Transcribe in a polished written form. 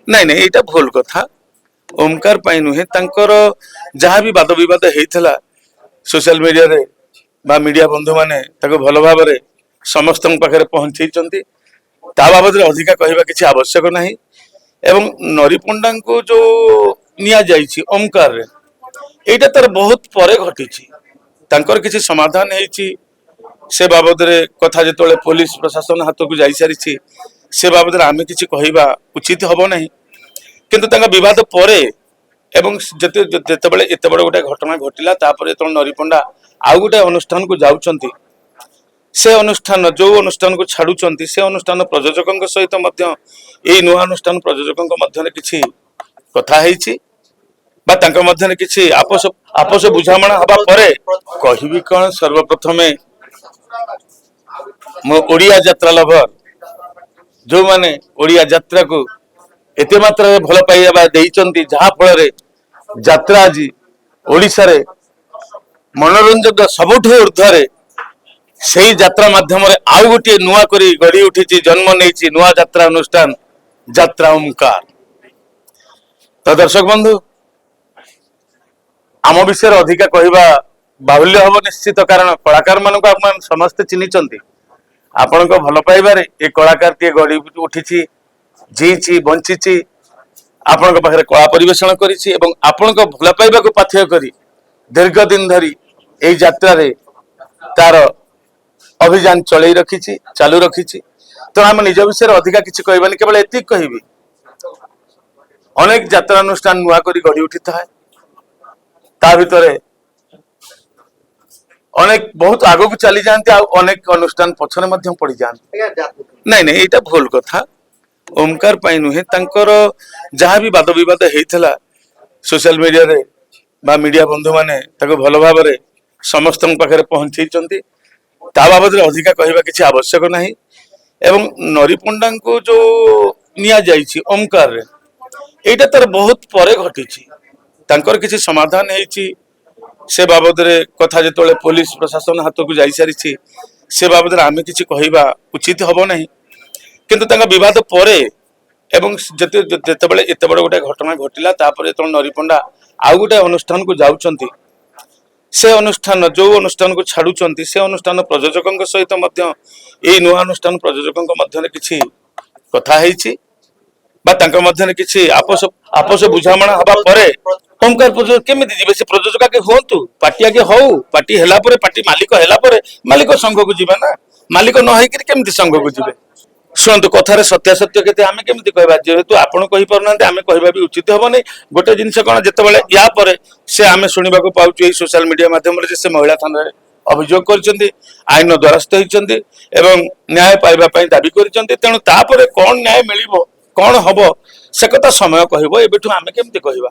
ନାଇଁ ନାଇଁ, ଏଇଟା ଭୁଲ କଥା। ଓମକାର ପାଇଁ ନୁହେଁ, ତାଙ୍କର ଯାହା ବି ବାଦ ବିବାଦ ହେଇଥିଲା, ସୋସିଆଲ ମିଡିଆରେ ବା ମିଡିଆ ବନ୍ଧୁମାନେ ତାକୁ ଭଲ ଭାବରେ ସମସ୍ତଙ୍କ ପାଖରେ ପହଞ୍ଚେଇଛନ୍ତି। ତା ବାବଦରେ ଅଧିକା କହିବା କିଛି ଆବଶ୍ୟକ ନାହିଁ। ଏବଂ ନରି ପଣ୍ଡାଙ୍କୁ ଯୋଉ ନିଆଯାଇଛି ଓମକାରରେ, ଏଇଟା ତାର ବହୁତ ପରେ ଘଟିଛି। ତାଙ୍କର କିଛି ସମାଧାନ ହେଇଛି। ସେ ବାବଦରେ କଥା ଯେତେବେଳେ ପୋଲିସ ପ୍ରଶାସନ ହାତକୁ ଯାଇସାରିଛି, ସେ ବାବଦରେ ଆମେ କିଛି କହିବା ଉଚିତ ହବ ନାହିଁ। କିନ୍ତୁ ତାଙ୍କ ବିବାଦ ପରେ ଏବଂ ଯେତେବେଳେ ଏତେ ବଡ଼ ଗୋଟେ ଘଟଣା ଘଟିଲା, ତାପରେ ଯେତେବେଳେ ନରି ପଣ୍ଡା ଆଉ ଗୋଟେ ଅନୁଷ୍ଠାନକୁ ଯାଉଛନ୍ତି, ସେ ଅନୁଷ୍ଠାନ, ଯୋଉ ଅନୁଷ୍ଠାନକୁ ଛାଡୁଛନ୍ତି, ସେ ଅନୁଷ୍ଠାନ ପ୍ରଯୋଜକଙ୍କ ସହିତ ମଧ୍ୟ ଏଇ ନୂଆ ଅନୁଷ୍ଠାନ ପ୍ରଯୋଜକଙ୍କ ମଧ୍ୟରେ କିଛି କଥା ହେଇଛି ବା ତାଙ୍କ ମଧ୍ୟରେ କିଛି ଆପୋଷ ଆପୋଷ ବୁଝାମଣା ହବା ପରେ। କହିବି କଣ, ସର୍ବପ୍ରଥମେ ମୋ ଓଡ଼ିଆ ଯାତ୍ରା ଲଭର, ଯୋଉମାନେ ଓଡ଼ିଆ ଯାତ୍ରାକୁ ଏତେ ମାତ୍ରାରେ ଭଲ ପାଇବା ଦେଇଛନ୍ତି, ଯାହା ଫଳରେ ଯାତ୍ରା ଆଜି ଓଡ଼ିଶାରେ ମନୋରଞ୍ଜନ ସବୁଠୁ ଉର୍ଦ୍ଧ୍ୱରେ, ସେଇ ଯାତ୍ରା ମାଧ୍ୟମରେ ଆଉ ଗୋଟିଏ ନୂଆ କରି ଗଢି ଉଠିଛି, ଜନ୍ମ ନେଇଛି ନୂଆ ଯାତ୍ରା ଅନୁଷ୍ଠାନ ଯାତ୍ରା ଓମକାର। ତ ଦର୍ଶକ ବନ୍ଧୁ, ଆମ ବିଷୟରେ ଅଧିକା କହିବା ବାହୁଲ୍ୟ ହବ ନିଶ୍ଚିତ, କାରଣ କଳାକାର ମାନଙ୍କୁ ଆପଣ ସମସ୍ତେ ଚିହ୍ନିଛନ୍ତି। ଆପଣଙ୍କ ଭଲ ପାଇବାରେ ଏ କଳାକାରଟିଏ ଗଢି ଉଠିଛି, ଜିଇଛି, ବଞ୍ଚିଛି, ଆପଣଙ୍କ ପାଖରେ କଳା ପରିବେଷଣ କରିଛି ଏବଂ ଆପଣଙ୍କ ଭଲ ପାଇବାକୁ ପାଥେୟ କରି ଦୀର୍ଘ ଦିନ ଧରି ଏଇ ଯାତ୍ରାରେ ତାର ଅଭିଯାନ ଚଳେଇ ରଖିଛି, ଚାଲୁ ରଖିଛି। ତେଣୁ ଆମେ ନିଜ ବିଷୟରେ ଅଧିକା କିଛି କହିବାନି। କେବଳ ଏତିକି କହିବି, ଅନେକ ଯାତ୍ରା ଅନୁଷ୍ଠାନ ନୂଆ କରି ଗଢି ଉଠିଥାଏ। ତା ଭିତରେ ଅନେକ ବହୁତ ଆଗକୁ ଚାଲିଯାଆନ୍ତି ଆଉ ଅନେକ ଅନୁଷ୍ଠାନ ପଛରେ ମଧ୍ୟ ପଡିଯାଆନ୍ତି। ନାଇଁ ନାଇଁ, ଏଇଟା ଭୁଲ କଥା। ଓମକାର ପାଇଁ ନୁହେଁ, ତାଙ୍କର ଯାହା ବି ବାଦ ବିବାଦ ହେଇଥିଲା, ସୋସିଆଲ ମିଡିଆରେ ବା ମିଡିଆ ବନ୍ଧୁମାନେ ତାକୁ ଭଲ ଭାବରେ ସମସ୍ତଙ୍କ ପାଖରେ ପହଞ୍ଚେଇଛନ୍ତି। ତା ବାବଦରେ ଅଧିକା କହିବା କିଛି ଆବଶ୍ୟକ ନାହିଁ। ଏବଂ ନରି ପଣ୍ଡାଙ୍କୁ ଯୋଉ ନିଆଯାଇଛି ଓମକାରରେ, ଏଇଟା ତାର ବହୁତ ପରେ ଘଟିଛି। ତାଙ୍କର କିଛି ସମାଧାନ ହେଇଛି। ସେ ବାବଦରେ କଥା ଯେତେବେଳେ ପୋଲିସ ପ୍ରଶାସନ ହାତକୁ ଯାଇସାରିଛି, ସେ ବାବଦରେ ଆମେ କିଛି କହିବା ଉଚିତ ହବ ନାହିଁ। କିନ୍ତୁ ତାଙ୍କ ବିବାଦ ପରେ ଏବଂ ଯେତେବେଳେ ଏତେ ବଡ଼ ଗୋଟେ ଘଟଣା ଘଟିଲା, ତାପରେ ଯେତେବେଳେ ନରି ପଣ୍ଡା ଆଉ ଗୋଟେ ଅନୁଷ୍ଠାନକୁ ଯାଉଛନ୍ତି, ସେ ଅନୁଷ୍ଠାନ, ଯୋଉ ଅନୁଷ୍ଠାନକୁ ଛାଡୁଛନ୍ତି, ସେ ଅନୁଷ୍ଠାନ ପ୍ରଯୋଜକଙ୍କ ସହିତ ମଧ୍ୟ ଏଇ ନୂଆ ଅନୁଷ୍ଠାନ ପ୍ରଯୋଜକଙ୍କ ମଧ୍ୟରେ କିଛି କଥା ହେଇଛି ବା ତାଙ୍କ ମଧ୍ୟରେ କିଛି ଆପୋଷ ଆପୋଷ ବୁଝାମଣା ହବା ପରେ ଓମକାର ପ୍ରଯୋଜକ କେମିତି ଯିବେ? ସେ ପ୍ରଯୋଜକ ଆଗେ ହୁଅନ୍ତୁ, ପାର୍ଟି ଆଗେ ହଉ। ପାର୍ଟି ହେଲା ପରେ, ପାର୍ଟି ମାଲିକ ହେଲା ପରେ ମାଲିକ ସଂଘକୁ ଯିବେ ନା। ମାଲିକ ନ ହେଇକିରି କେମିତି ସଂଘକୁ ଯିବେ? ଶୁଣନ୍ତୁ, କଥାରେ ସତ୍ୟାସତ୍ୟ କେତେ ଆମେ କେମିତି କହିବା? ଯେହେତୁ ଆପଣ କହିପାରୁନାହାନ୍ତି, ଆମେ କହିବା ବି ଉଚିତ ହବନି। ଗୋଟେ ଜିନିଷ କଣ, ଯେତେବେଳେ ୟା ପରେ ସେ ଆମେ ଶୁଣିବାକୁ ପାଉଛୁ ଏଇ ସୋସିଆଲ ମିଡିଆ ମାଧ୍ୟମରେ ଯେ ସେ ମହିଳା ଥାନାରେ ଅଭିଯୋଗ କରିଛନ୍ତି, ଆଇନ ଦ୍ୱାରସ୍ଥ ହେଇଛନ୍ତି ଏବଂ ନ୍ୟାୟ ପାଇବା ପାଇଁ ଦାବି କରିଛନ୍ତି। ତେଣୁ ତାପରେ କଣ ନ୍ୟାୟ ମିଳିବ, କଣ ହବ, ସେ କଥା ସମୟ କହିବ। ଏବେଠୁ ଆମେ କେମିତି କହିବା?